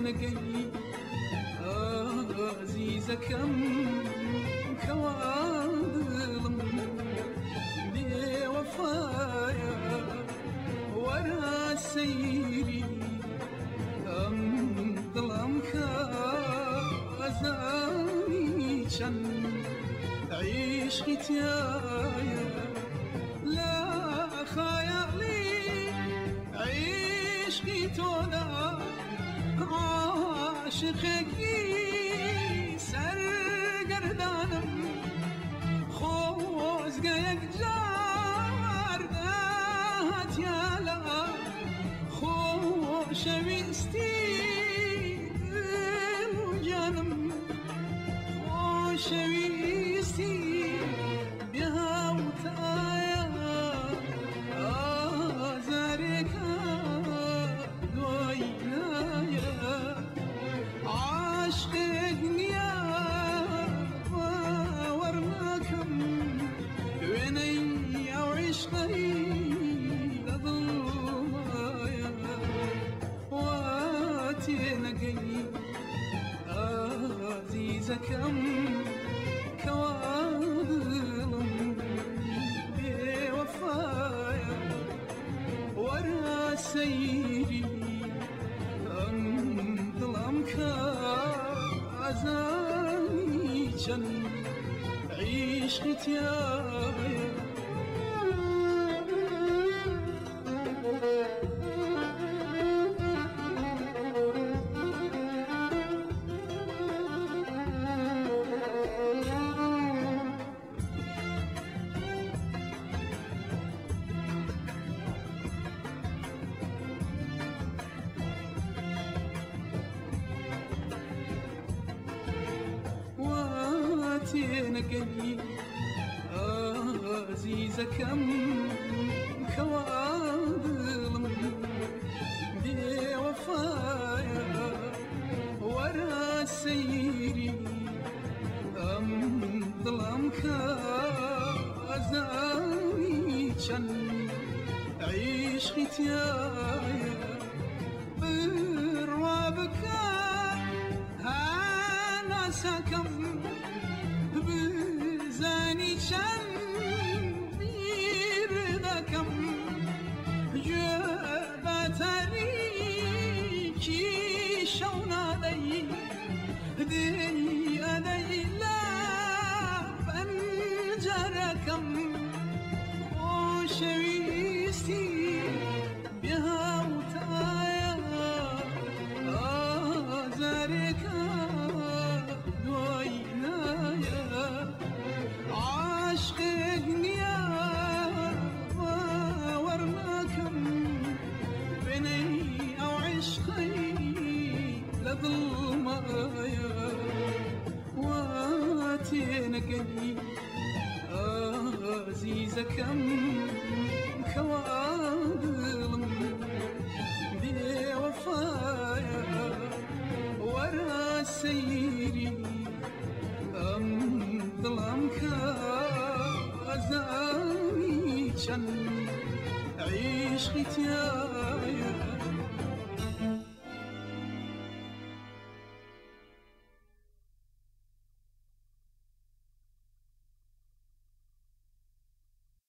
تێنەگەی ئازیزەکەم کەوا دڵم بێوەفایە وەرە سەیری ئەم دڵم کە ئەزانی چەند عیشقی تایە لە خەیاڵی عیشقی تۆدا عاشقێکی سەرگەردانم خۆزگە یەکجار داهاتیالە خۆشەویستی دڵ و گیانم خۆشەویستی بێهاوتایە ئازارێکە دوای نایە عاشقێک نییە باوەڕ ناکەم وێنەی ئەو عیشقەی لە دڵمایە وا تێنەگەی ئازیزەکەم کەوا دڵم بێوەفایە وەرە سەیری ئەم دڵم کە ئازانی چەند عیشقی تایە. وا تێنەگەی ئازیزەکەم کەوا دڵم بێوەفایە وەرە سەیری ئەم دڵم کە ئەزانی چەند عیشقی تایە بڕوا بکە هەناسەکەم بزانی چەند بیر دەکەم گوێ بە تاریکی شەو نادەی دەی ئەدەی لە پەنجەرەکەم خۆشەویستی بێهاوتایە ئازارێکە دوای نایە عاشقێک نییە باوەڕ ناکەم وێنەی ئەو عیشقەی لە دڵمایە وا تێنەگەی ئازیزەکەم کەوا دڵم بێوەفایە وەرە سەیری ئەم دڵم کە ئەزانی چەند عیشقی تایە.